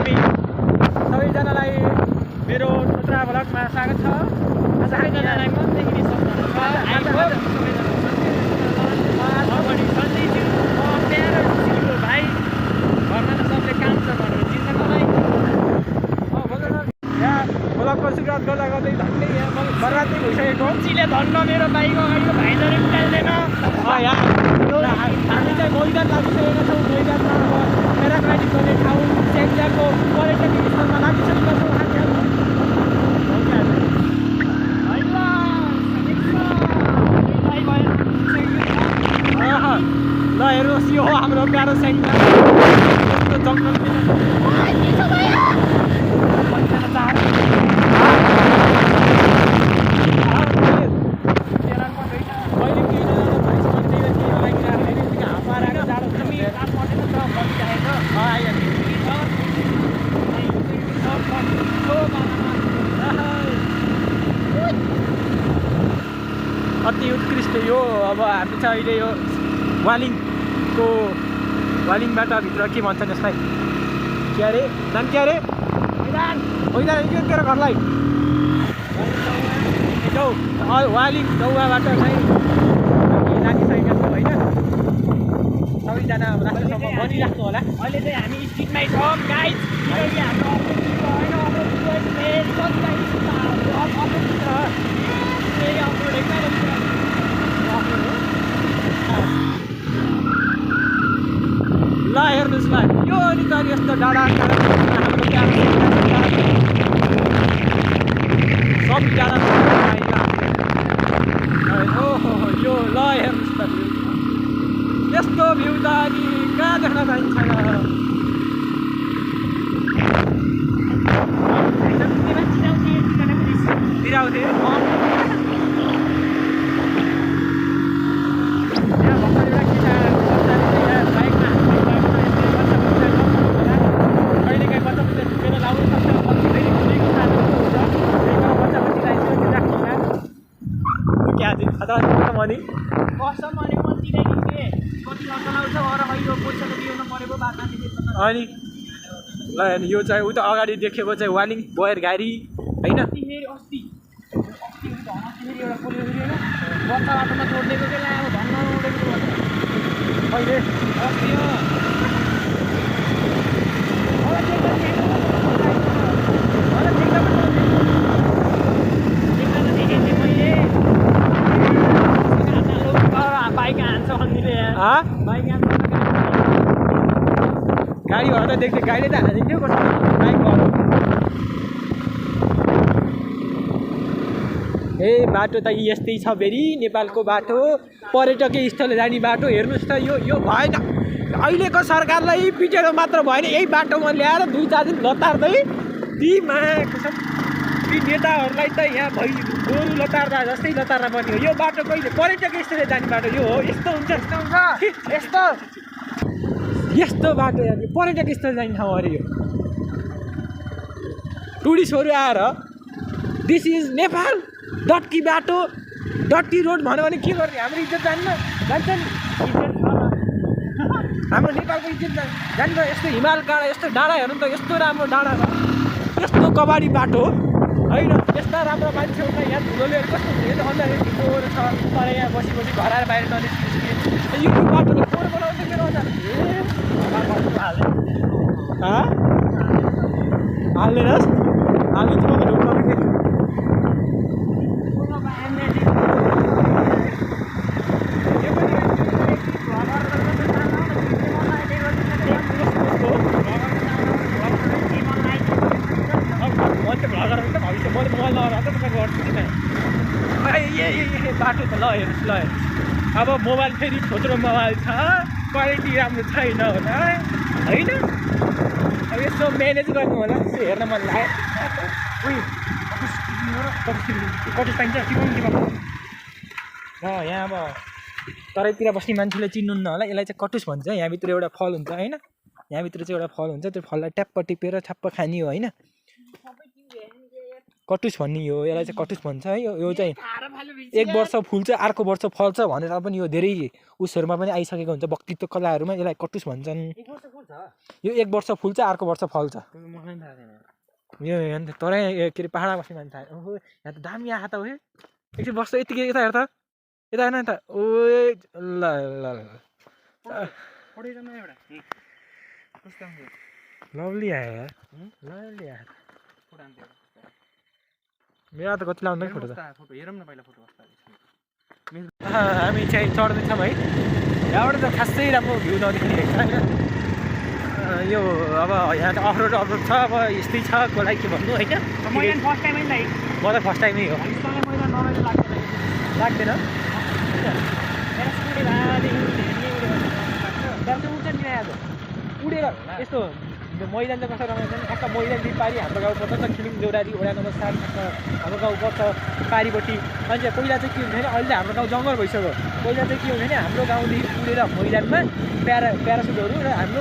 हामी सबैजनालाई मेरो छोत्रा भ्लगमा स्वागत छ। आज हामीलाई मनदेखि भाइ घरमा त सबले काम छ भनेर चिन्ता मलाई यहाँ भ्लगको सुरुवात गर्दा गर्दै धन्नै यहाँ बर्बादै भइसकेको चिले धन्न मेरो बाइक अगाडिको भाइजहरू निकाल्दैन। हामी चाहिँ मैदान लागिसकेका छौँ। मैदानमा अब प्याराग्लाइडिङ गर्ने ठाउँ स्याङ्जाको पर्यटक स्थलमा लागिसकेका छौँ। ल हेर्नुहोस् यो हो हाम्रो प्यारो स्याङ्जा जङ्गल अति उत्कृष्ट यो अब हामी चाहिँ अहिले यो वालिङबाट भित्र के भन्छन् यसलाई के अरे नाम के अरे मैदान के तेरो घरलाई वालिङ दौवाबाट चाहिँ लागिसकेका छौँ होइन। सबैजना राम्रोसँग बनिराख्नु होला। अहिले चाहिँ हामी स्ट्रिटमै छौँ गाइज। ल हेर्नुहोस् ल यो अनि त यस्तो डाँडा सब डाँडा ओहो यो ल हेर्नुहोस् त यस्तो भ्यू त अनि कहाँ देख्न पाइन्छ तिराउँथे अनि ल यो चाहिँ उता अगाडि देखेको चाहिँ वालिङ बोयर गाडी होइन। बच्चा बाटोमा छोडिदिएको के ल्यायो धन्न उडेको अहिले बाइक हान्छ भन्ने बाइक गाडीहरू त देख्थ्यो गाडी त हानिदिन्थ्यो कस्तो बाइकहरू। ए बाटो त यस्तै छ फेरि नेपालको बाटो पर्यटकीय स्थल जाने बाटो हेर्नुहोस् त यो भएन। अहिलेको सरकारलाई पिटेर मात्र भएन यही बाटोमा ल्याएर 2-4 दिन लतार्दै ती नेताहरूलाई त यहाँ गोरु लतार्दा जस्तै लतार्न पर्ने हो। यो बाटो कहिले पर्यटकीय स्थल जाने बाटो यो हो। यस्तो हुन्छ यस्तो बाटो यहाँ पर्यटक स्थल जाने ठाउँ अरे यो। टुरिस्टहरू आएर दिस इज नेपाल डट्टी बाटो डट्टी रोड भन्यो भने के गर्ने? हाम्रो इज्जत जान्छ नि इज्जत हाम्रो नेपालको इज्जत जान्छ। यस्तो हिमाल डाँडा यस्तो डाँडा हेर्नु त यस्तो राम्रो डाँडा छ यस्तो कबाडी बाटो होइन। यस्ता राम्रो मान्छेहरूलाई यहाँ धुलोले कस्तो भेट भन्दाखेरि ढिलो छ तर यहाँ बसी घर आएर बाहिर ननिस्किए यो बाटोले फोहोर बनाउँछ मेरो हाल्दैनस् हालिदिनु बाटो त ल हेर्नुहोस् ल अब मोबाइल फेरि छोटो मोबाइल छ क्वालिटी राम्रो छैन होला होइन। अब यसो म्यानेज गर्नु होला यसो हेर्न मन लाग्यो। कति पाइन्छ ल यहाँ अब तराईतिर बस्ने मान्छेले चिन्नुहुन्न होला यसलाई चाहिँ कटुस भन्छ। यहाँभित्र एउटा फल हुन्छ होइन यहाँभित्र चाहिँ एउटा फल हुन्छ त्यो फललाई ट्याप्प टिपेर छ्याप्प खाने हो होइन। कटुस भन्ने हो, यसलाई चाहिँ कटुस भन्छ है। यो चाहिँ 1 वर्ष फुल्छ अर्को वर्ष फल्छ भनेर पनि यो धेरै उसहरूमा पनि आइसकेको हुन्छ, वक्तित्व कलाहरूमा यसलाई कटुस भन्छन्। यो 1 वर्ष फुल्छ अर्को वर्ष फल्छ। यो अन्त तरै के अरे पाहाडमा बस्ने मान्छे ओहो यहाँ त दामी आँखा त हो एकछिन बस्छ यतिकै यता हेर त यता हेर्न त ओए ल ल लभली आयो यार लभली आयो मेरो त कति लाउँदैन फोटो त हेरौँ न पहिला फोटो हामी चाहिँ चढ्दैछौँ है। यहाँबाट त खासै राम्रो भ्यू नदेखिरहेको छ होइन। यो अब यहाँ त अफरोड छ, अब यस्तै छ कसलाई के भन्नु होइन। म त फर्स्ट टाइमै हो। लाग्दैन उडेर यस्तो मैदान चाहिँ कसरी रमाइन्छ नि, ठ्याक्क मैदानदेखि पारि हाम्रो गाउँ पर्छ त खिलिङ देउराली वडा नम्बर 7 हाम्रो गाउँ पर्छ पारिपट्टि। अनि चाहिँ पहिला चाहिँ के हुन्थ्यो भने अहिले हाम्रो गाउँ जङ्गल भइसक्यो। पहिला चाहिँ के हुन्थ्यो भने हाम्रो गाउँदेखि उडेर मैदानमा प्यारासुटहरू र हाम्रो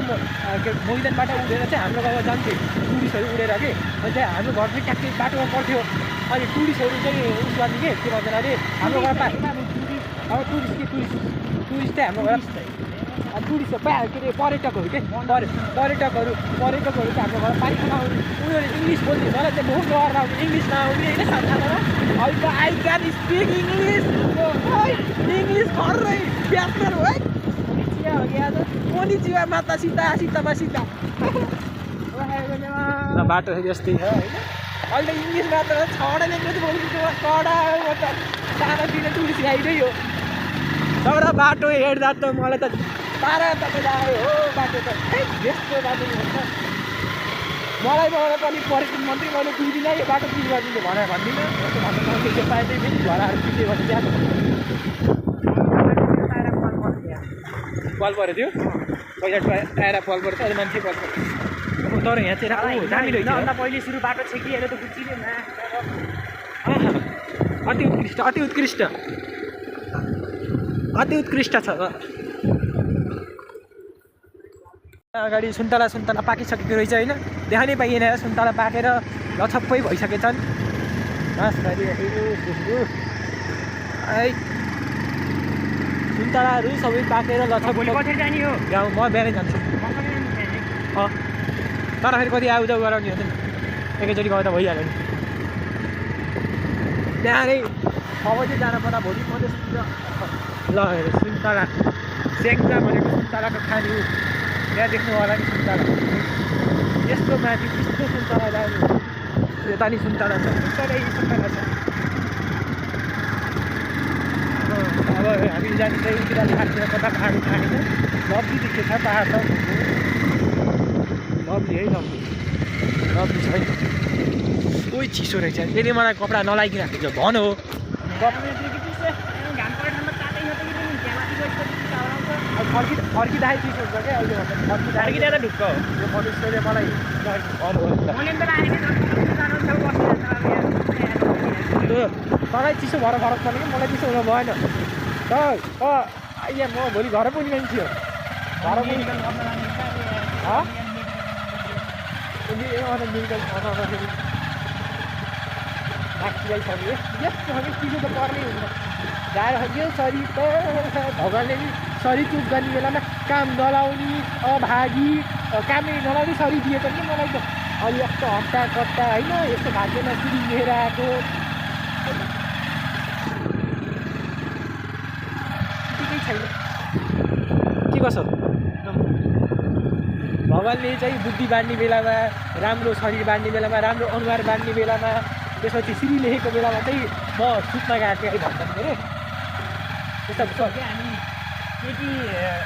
मैदानबाट उडेर चाहिँ हाम्रो गाउँमा जान्थ्यो टुरिस्टहरू उडेर के। अनि चाहिँ हाम्रो घर चाहिँ ट्याक्कै बाटोमा पर्थ्यो। अनि टुरिस्टहरू चाहिँ उस गर्ने के भन्छन् अरे हाम्रो घरमा अब टुरिस्ट चाहिँ हाम्रो घर टुरिस्ट के अरे पर्यटकहरू के पर्यटकहरू चाहिँ हाम्रो घर पानी खान आउने उनीहरू इङ्ग्लिस बोल्ने मलाई चाहिँ बहुत डर आउने इङ्ग्लिस नआउने होइन साथमा अहिले I can speak English English खर्रै ब्याचलर हो है कोनिचिवा माता सीता सीतामा सीता बाटो यस्तै छ होइन। अहिले इङ्ग्लिस मात्र 6वटा ल्याङ्ग्वेज बोल्नु कडा सानोतिनो टुरिस्ट आइदै हो तर बाटो हेर्दा त मलाई त पारा तपाईँ आयो हो बाटो त यस्तो बाटो हुन्छ मलाई पनि पर्यटन मन्त्री मैले पुग्दिनँ यो बाटो पुग गरिदिनु भनेर भन्दिनँ यस्तो भन्नु त्यो पाएँ फेरि घरहरू पुग्यो भने त्यहाँ पल पऱ्यो थियो पहिला टायर पल पऱ्यो अहिले मान्छे पल पऱ्यो तर यहाँ चाहिँ दामी रहेछ पहिले सुरु बाटो छ कि अहिले त बुझिँदैन अति उत्कृष्ट छ। अगाडि सुन्तला पाकिसकेको रहेछ होइन, देखानै पाइएन सुन्तला पाकेर लछप्पै भइसकेछन्। सुन्तलाहरू सबै पाकेर लछप्पै गाउँ म बिहानै जान्छु तर फेरि कति आउजाउ गराउने हो नि एकैचोटि गयो त भइहाल्यो नि। बिहानै 6 बजी जान पर्दा भोलि मधेसतिर ल सुन्तला स्याङ्जा भनेको सुन्तलाको खाने हो यहाँ देख्नु होला नि सुन्तला यस्तो माथि यस्तो सुन्तला जानु यता नि सुन्तला छ सुन्तलै सुन्तला छ। अब हामी जाने चाहिँ उतिराली हाततिर कता पाहाड खाने लब्ली देखेको छ पाहाड त लब्ली है लब्ली छैन कोही चिसो रहेछ यसले मलाई कपडा नलागिराखेको छ भन हो फर्किँदाखेरि चिसो हुन्छ क्या अहिले फर्किँदा ढुक्क हो यो मधेसले मलाई तँलाई चिसो भएर फरक पर्ने कि मलाई चिसो हुन भएन त यहाँ म भोलि घर पनि जान्छु घर पनि यस्तो खालको चिसो त पर्नै हुन्छ गाह्रो यो शरीर त भगवान्ले नि शरीर चुप गर्ने बेलामा काम नलाउने अभागी कामै नलाउने शरीर दिए पनि मलाई त अलि यस्तो हप्ता कट्टा होइन यस्तो भाग्यमा सिडी लिएर आएको ठिकै छैन के कसो भगवान्ले चाहिँ बुद्धि बाँड्ने बेलामा राम्रो शरीर बाँड्ने बेलामा राम्रो अनुहार बाँड्ने बेलामा त्यसपछि सिडी लेखेको बेलामा चाहिँ म सुत्न गएको थिएँ भन्छन् के अरे त्यस्तो हामी केटी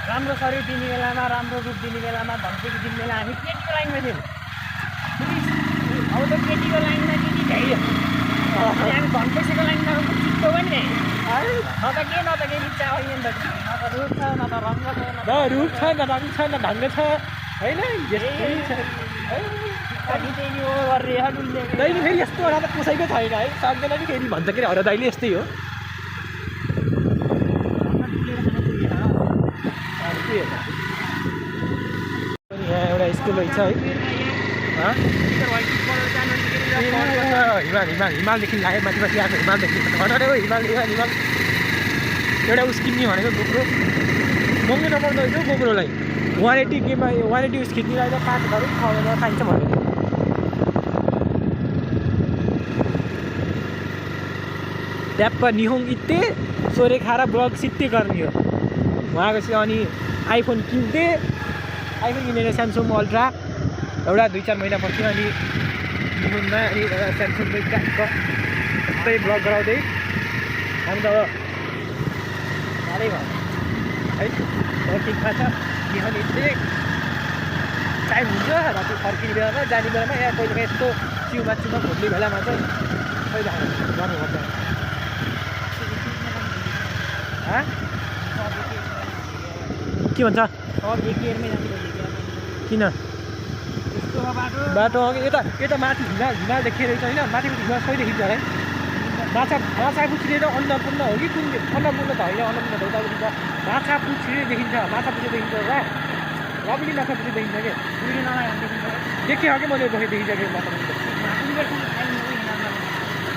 राम्रो शरीर दिने बेलामा राम्रो रूप दिने बेलामा धम्केको दिने बेला हामी केटीको लाइनमा थियौँ अब त केटीको लाइनमा केटी चाहियो हामी धम्केको लाइनमा चित्तो पनि न त के इच्छा होइन नि त न त रूप छ न त रङ्ग छ न रूप छ न रङ छ न ढङ्ग छ होइन यस्तै छ दैले फेरि यस्तो एउटा त कसैको छैन है सक्दैन नि फेरि भन्छ के अरे हर दैले यस्तै हो यहाँ एउटा स्कुल रहेछ है हिमालदेखि लाग्यो माथि माथि आएको हिमालदेखि हटाएर हिमाल एउटा उस किन्ने भनेको गोप्रो महँगो नपर्दो रहेछ गोप्रोलाई 180 केमा 180 उस खिच्ने लाग्दा 5,000 6,000 चाहिन्छ भन्यो ट्याप्प निहोङ इत्ते सोरे खाएर ब्लग सित्ते गर्ने हो उहाँको चाहिँ अनि आइफोन किन्थे आइफोन किनेर स्यामसङ अल्ट्रा एउटा 2-4 महिना पछि अनि निहोङमा अनि स्यामसङको ट्याप्प सबै ब्लग गराउँदै हामी त साह्रै भयो है ठिकमा छ निहोङ इत्ते टाइम हुन्छ राति फर्किने बेलामा जाने बेलामा या कहिले यस्तो चिउमा घुम्ने बेलामा चाहिँ कहिले गर्नुपर्छ के भन्छ किन बाटो यता माथि हिमाल देखिएर होइन माथिको हिमाल सही देखिन्छ है माछा पुछ्रे र अन्नपूर्ण हो कि कुन अन्नपूर्ण त होइन अन्नपूर्ण त उता माछा पुछ्रे देखिन्छ माछा पुछ्रे देखिन्छ र पनि माछा पुछ्रे देखिन्छ कि देखेँ कि मैले देखिसकेँ माछा पुछ्रे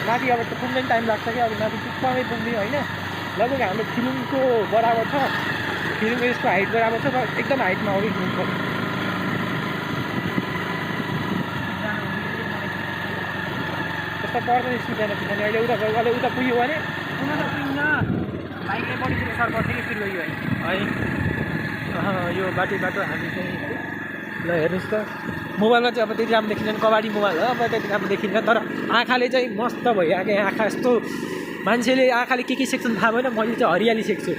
माथि अब त पुग्ने टाइम लाग्छ कि अब माथि टुप्पामै पुग्ने होइन लगभग हाम्रो फिल्मको बराबर छ फिल्मको यसको हाइट बराबर छ र एकदम हाइटमा हो कि फिल्मको त्यस्तो पर्दैन स्पिड जान किनभने अहिले उता पुग्यो भने बाइकले बढी प्रेसर पर्छ कि स्पिड गयो है यो बाटो हामी चाहिँ ल हेर्नुहोस् त मोबाइलमा चाहिँ अब त्यति राम्रो देखिन्छ कबाडी मोबाइल हो अब त्यति राम्रो देखिन्छ तर आँखाले चाहिँ मस्त भइरहेको आँखा यस्तो मान्छेले आँखाले के सेक्छन् थाहा भएन मैले चाहिँ हरियाली सेक्छु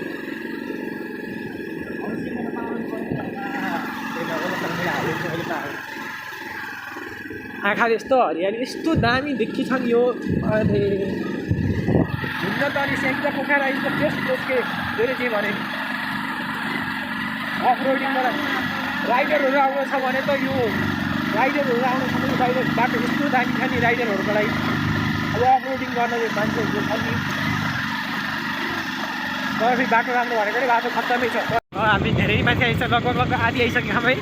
आँखाले यस्तो हरियाली यस्तो दामी देखिन्छन् यो अरे हिँड्न त अनि सेक्दा पोखरा आइन्छ बेस्ट के जसले चाहिँ भने अफ रोडिङबाट राइडरहरू आउनु छ भने त यो राइडरहरू आउनु छ भने राइडर बाटो यस्तो दामी छ नि राइडरहरूको लागि अब अफ रोडिङ गर्न मान्छेहरू छ नि तर फेरि बाटो राम्रो भनेको नि बाटो खत्तमै छ हामी धेरै माथि आइसक्यो लगभग आधी आइसक्यो हामी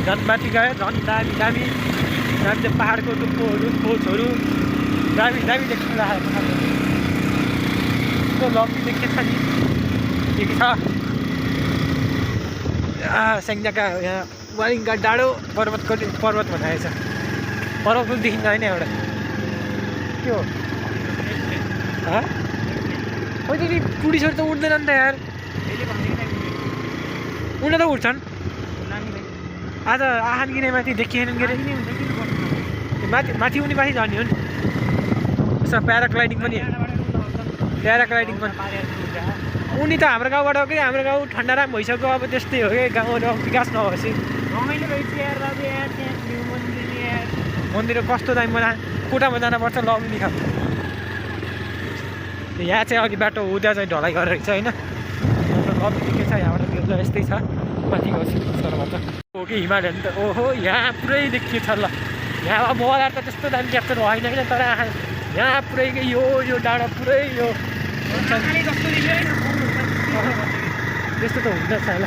झन् माथि गयो झन् दामी चाहिँ पाहाडको खोजहरू दामी देख्न राखेको यस्तो लम्बी देखिन्छ नि देखिन्छ स्याङ्जाका यहाँ वारिङका डाँडो पर्वत बनाएको छ पर्वत पनि देखिन्छ होइन एउटा के हो कहिले टुरिस्टहरू त उठ्दैन नि त यार उड्न त उठ्छन् आज आहान किने माथि देखिएन के अरे माथि उनी माथि झर्ने हो नि यसो प्याराग्लाइडिङ पनि उनी त हाम्रो गाउँबाट हो कि हाम्रो गाउँ ठन्डाराम भइसक्यो अब त्यस्तै हो कि गाउँहरू विकास नभएपछि मन्दिर कस्तो दामी कोटामा जानुपर्छ लग्ने खालको यहाँ चाहिँ अघि बाटो उता चाहिँ ढलाइ गरेर रहेछ होइन लग्ने के छ यहाँबाट यस्तै छ माथि गएर हो कि हिमालयन त ओहो यहाँ पुरै देखिन्छ ल यहाँ अब मोबाइल त त्यस्तो दामी क्याप्चर भएन होइन तर यहाँ पुरै यो डाँडा पुरै यो त्यस्तो त हुँदो रहेछ ल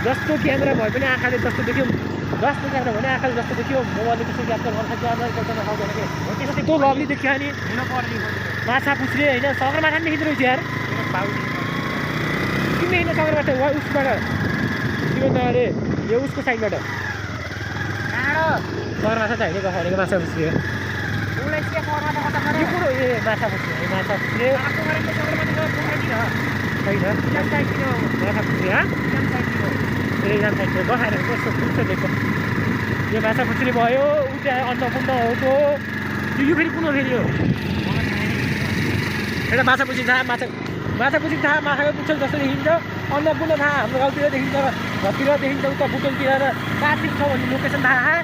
जस्तो क्यामेरा भए पनि आँखाले जस्तो देख्यो जस्तो क्यामेरा भने आँखाले जस्तो देख्यो मोबाइलले त्यस्तो क्याप्चर गर्न सक्यो कस्तो लभली देखियो नि माछा पुछ्रे होइन सगरमाथा पनि देखिँदो रहेछ यार किन होइन सगरमाथा उसबाट के भन्छ अरे यो उसको साइडबाट सगरमाथा चाहिँ होइन गफालेको माछा पुछ्रे माछा पुछ्रे माछा पुछ्रे गफाएर कस्तो पुग्छ दिएको यो माछा पुछ्रे भयो उता अन्नपूर्ण हो यो फेरि कुन फेरि हो एउटा माछा पुछ्रे थाहा माछा पुछ्रे थाहा माछाको पुच्छल जस्तो देखिन्छ अन्नपूर्ण थाहा हाम्रो गाउँतिर देखिन्छ घरतिर देखिन्छ उता बुटोलतिर र कार्तिक छ भन्ने लोकेसन थाहा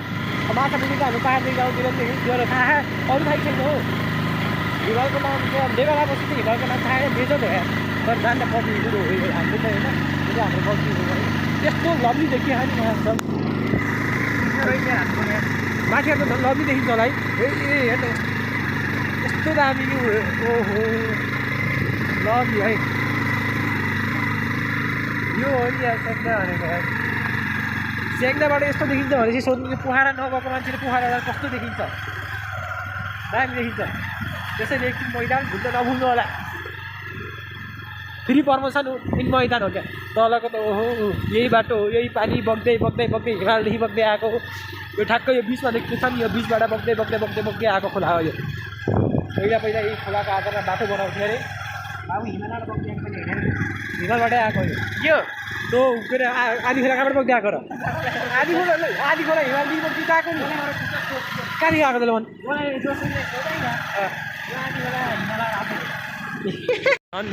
माछा पुछ्रे हाम्रो पाहाडदेखि गाउँतिर देखिन्छ थाहा अरू थाहा छैन हो हिमालको नाम बेला बस्छु त हिमालको नाम थाहा होइन बेजोड हो यार तर जान्न पर्ने कुरो हो हाम्रो त होइन यो हाम्रो गल्ती हो है त्यस्तो लभली देखियो नि यहाँ माथिहरू त लभली देखिन्छ होला है हेर्नु यस्तो दामी ओहो लभली है यो हो नि यार सक्दा भनेको स्याङ्जाबाट यस्तो देखिन्छ भनेपछि सोध्नु पोखरा नगएको मान्छेले पोखरालाई कस्तो देखिन्छ दामी देखिन्छ त्यसैले एकछिन मैदान भुल्न नभुल्नु होला फेरि प्रमोसन इन मैदान हो क्या तलको त ओहो यही बाटो हो यही पानी बग्दै बग्दै बग्दै हिमालदेखि बग्दै आएको यो ठ्याक्कै यो बिचमा देख्छ नि यो बिचबाट बग्दै बग्दै बग्दै बग्दै आएको खोला हो यो पहिला पहिला यही खोलाको आधारमा बाटो बनाउँथ्यो अरे बाबु हिमालबाट बग्दै आएको पनि होइन हिमालबाटै आएको यो त्यो के अरे आधी खोला कहाँबाट बग्दै आएको र आधी खोला हिमालदेखि बग्दै आएको नि कहाँदेखि आएको त्यसले झन्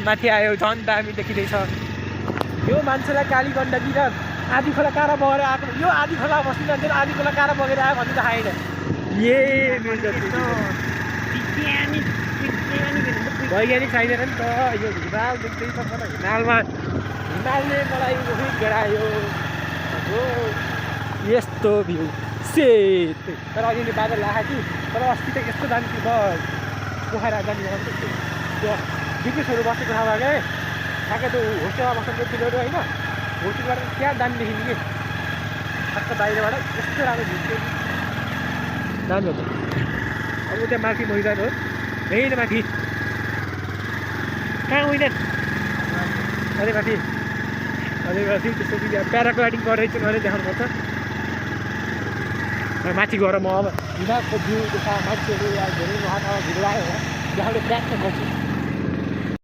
माथि आयो झन् दामी देखिँदैछ यो मान्छेलाई काली गण्डकी र आधी खोला कहाँ बगेर आएको यो आधी खोला बस्ने मान्छेले आधी खोला कहाँ बगेर आयो भन्ने त आएन वैज्ञानिक चाहिँदैन नि त यो हिमाल देख्दैछ हिमालले मलाई गरायो यस्तो भ्यू सेत तर अहिले बादल लाग्यो कि तर अस्ति त यस्तो दामी थियो बस पोखरा जाने त्यो ब्रिटिसहरू बसेको ठाउँमा क्या ठ्याक्कै त्यो होस्टेलमा बसेको फिल्डहरू होइन होस्टेलबाट क्या दामी देखिने कि ठ्याक्क बाहिरबाट यस्तो राम्रो भ्यू दामी हो अब त्यहाँ माथि मैदान हो यही माथि कहाँ मैदान अझै माथि त्यसपछि प्याराग्लाइडिङ गरेर चाहिँ देखाउनुपर्छ माथि गएर म अब हिमालको भ्यू देखाएर मान्छेहरू धेरै हातमा भिड लाग्यो होला देखाउने प्रयत्न गर्छु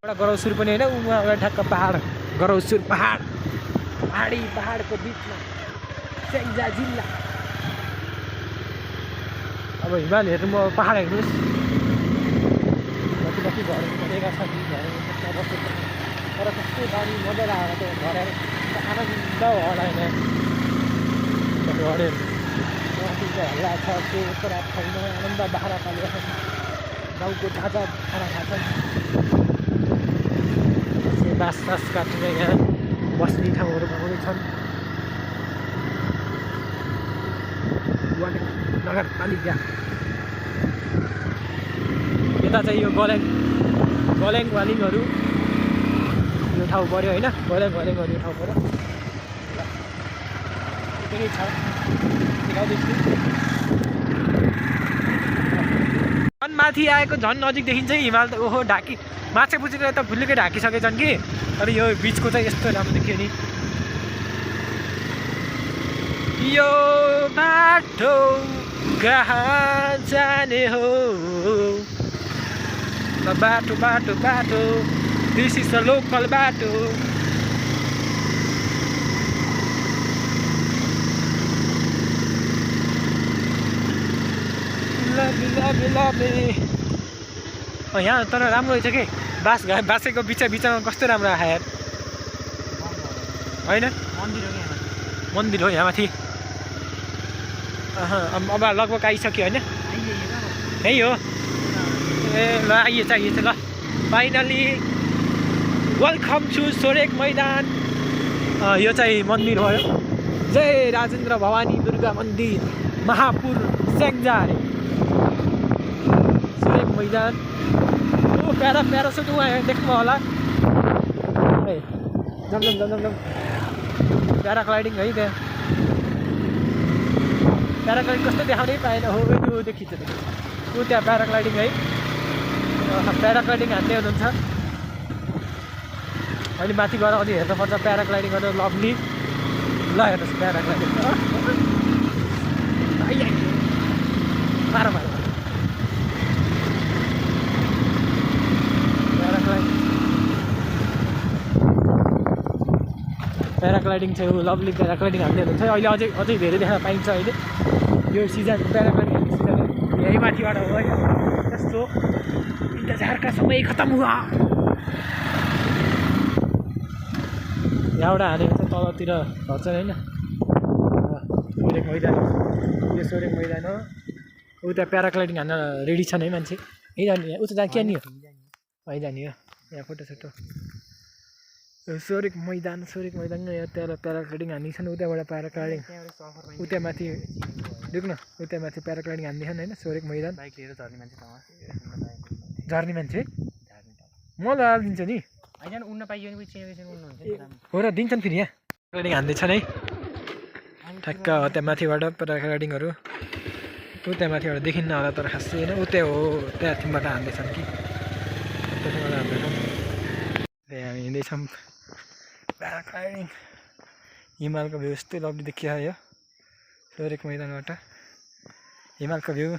एउटा गरौसुर पनि होइन उमा एउटा ठ्याक्क पहाड गरौसुर पहाडको बिचमा स्याङ्जा जिल्ला अब हिमाल हेर्नु म पहाड हेर्नुहोस् कति घरहरू बनेका छन् घरहरू तर कस्तो दामी मजा लागेर त्यो घर आनन्द होला होइन घरहरू हल्ला छ त्यो रात छैन आनन्द बाख्रा पालेका छन् गाउँको ताजा खाना खान्छन् बाँस काटेर यहाँ बस्ने ठाउँहरू बनाउँदैछन् नगरपालिका यता चाहिँ यो गल्याङ वालिङहरू यो ठाउँ पऱ्यो होइन गल्याङ वालिङहरू यो ठाउँ पऱ्यो त्यही छ देखाउँदैछु झन् माथि आएको झन् नजिक देखिन्छ हिमाल त ओहो ढाकी माछा पुछेको त फुल्लिकै ढाकिसकेछन् कि तर यो बिचको चाहिँ यस्तो राम्रो देखियो नि यो बाटो कहाँ जाने हो बाटो दिस इज द लोकल बाटो यहाँ तर राम्रो रहेछ कि बाँसेको बिचमा कस्तो राम्रो आयो यार होइन मन्दिर हो यहाँ माथि अब लगभग आइसक्यो होइन यही हो ए ल आइएछ ल फाइनली वेलकम टु सोरेक मैदान यो चाहिँ मन्दिर भयो जय राजेन्द्र भवानी दुर्गा मन्दिर महापुर स्याङ्जा अरे सोरेक मैदान ओ प्यारासुट उहाँ देख्नुभयो होला ए जम प्याराग्लाइडिङ है त्यहाँ प्याराग्लाइडिङ कस्तो देखाउनै पाएन हो त्यो देखिन्छ ऊ त्यहाँ प्याराग्लाइडिङ है प्याराग्लाइडिङ हान्दै हुनुहुन्छ अहिले माथि गएर अझै हेर्नुपर्छ प्याराग्लाइडिङ गर्नु लभली ल हेर्नुहोस् प्याराग्लाइडिङ मार प्याराग्लाइडिङ चाहिँ लभली प्याराग्लाइडिङ हान्दै हुनुहुन्छ अहिले अझै धेरै देख्न पाइन्छ अहिले यो सिजन प्याराग्लाइडिङ हान्ने सिजन यही माथिबाट हो है जस्तो इन्तजारका समय खतम हुआ यहाँबाट हानेको चाहिँ तलतिर झर्छ होइन सोरेक मैदान यो सोरेक मैदान हो उता प्याराग्लाइडिङ हान्न रेडी छन् है मान्छे यहीँ जाने उता जहाँ क्या नि हो है जाने हो यहाँ फोटोसोटो सोरेक मैदान यहाँ त्यहाँ प्याराग्लाइडिङ हान्ने छन् उताबाट प्याराग्लाइडिङ उता माथि देख्न उता माथि प्याराग्लाइडिङ हान्ने छन् होइन सोरेक मैदान बाइक लिएर झर्ने मान्छे म ल हालिदिन्छु नि हो र दिन्छन् फेरि यहाँ प्याराग्लाइडिङ हान्दैछन् है ठ्याक्क हो त्यहाँ माथिबाट प्याराग्लाइडिङहरू ऊ त्यहाँ माथिबाट देखिन्न होला तर खासै होइन ऊ त्यहाँ हो त्यहाँ थिमबाट हान्दैछन् कि त्यसबाट हान्दैछन् त्यहाँ हामी हिँड्दैछौँ प्याराग्लाइडिङ हिमालको भ्यू यस्तै लभली देखियो सोरेक मैदानबाट हिमालको भ्यू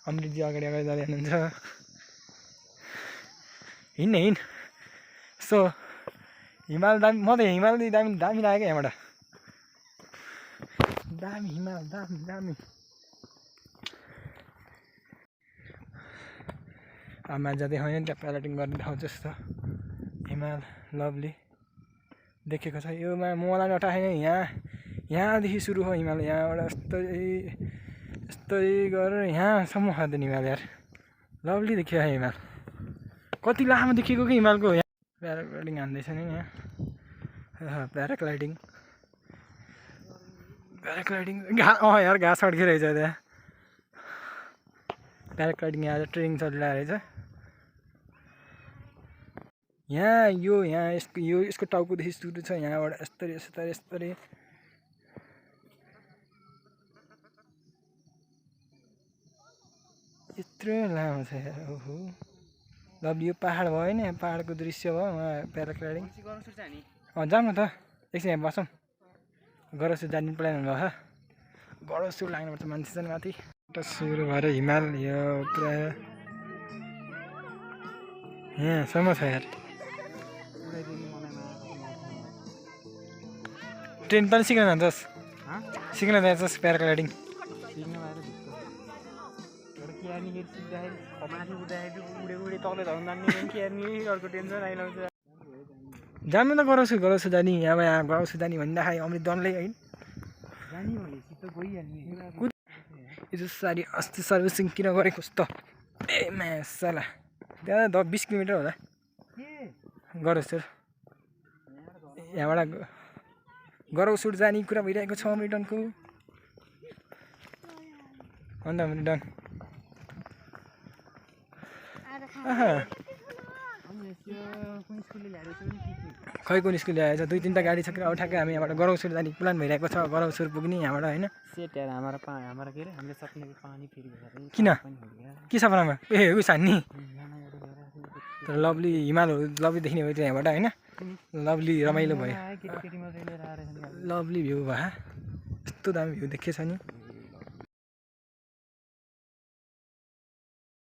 अमृतजी अगाडि अगाडि जाँदै हुनुहुन्छ हिँड सो हिमाल दामी म त हिमाल दामी दामी लाग्यो क्या यहाँबाट दामी हिमाल दामी आमा जाँदै होइन त्यहाँ प्याराग्लाइडिङ गर्ने ठाउँ जस्तो हिमाल लभली देखेको छ यो मलाई नटाएन यहाँदेखि सुरु हो हिमाल यहाँबाट यस्तै गरेर यहाँसम्म खाँदैन हिमाल यार लभली देखियो हिमाल कति लामो देखिएको कि हिमालको यहाँ प्याराग्लाइडिङ हान्दैछ नि यहाँ प्याराग्लाइडिङ यार घाँस अड्किरहेछ त्यहाँ प्याराग्लाइडिङ यहाँ ट्रेनिङ चलिरहेको रहेछ यहाँ यसको टाउकोदेखि सुरु छ यहाँबाट यस्तरी यत्रो लामो छ यार ओहो लभली यो पाहाड भयो नि पाहाडको दृश्य भयो वहाँ प्याराग्लाइडिङ जाऊँ न त एकछिन यहाँ बसौँ गरौँ जाने प्लान हुनुभयो गरौँ लाग्नुपर्छ मान्छे चाहिँ माथि सुरु भएर हिमाल यो पुरा यहाँसम्म छ यार ट्रेन पनि सिक्न जान्छस् प्याराग्लाइडिङ जानु त गराउँछु जाने यहाँ गराउँछु जाने भन्दाखेरि अमृत डनले होइन यो सारी अस्ति सर्भिसिङ किन गरेको जस्तो ए मासला त्यहाँ 20 किलोमिटर होला गराउँछु यहाँबाट गराउँछु जाने कुरा भइरहेको छ अमृत डनको अन्त अमृत डन खै कुन स्कुल ल्याएछ 2-3 गाडी छ अब ठ्याक्कै हामी यहाँबाट गराउँछु जाने प्लान भइरहेको छ गराउँछु पुग्ने यहाँबाट होइन किन के सपनामा ए उस हान्ने तर लभली हिमालहरू लभली देख्ने भयो यहाँबाट होइन लभली रमाइलो भयो लभली भ्यू भयो यस्तो दामी भ्यू देखेछ नि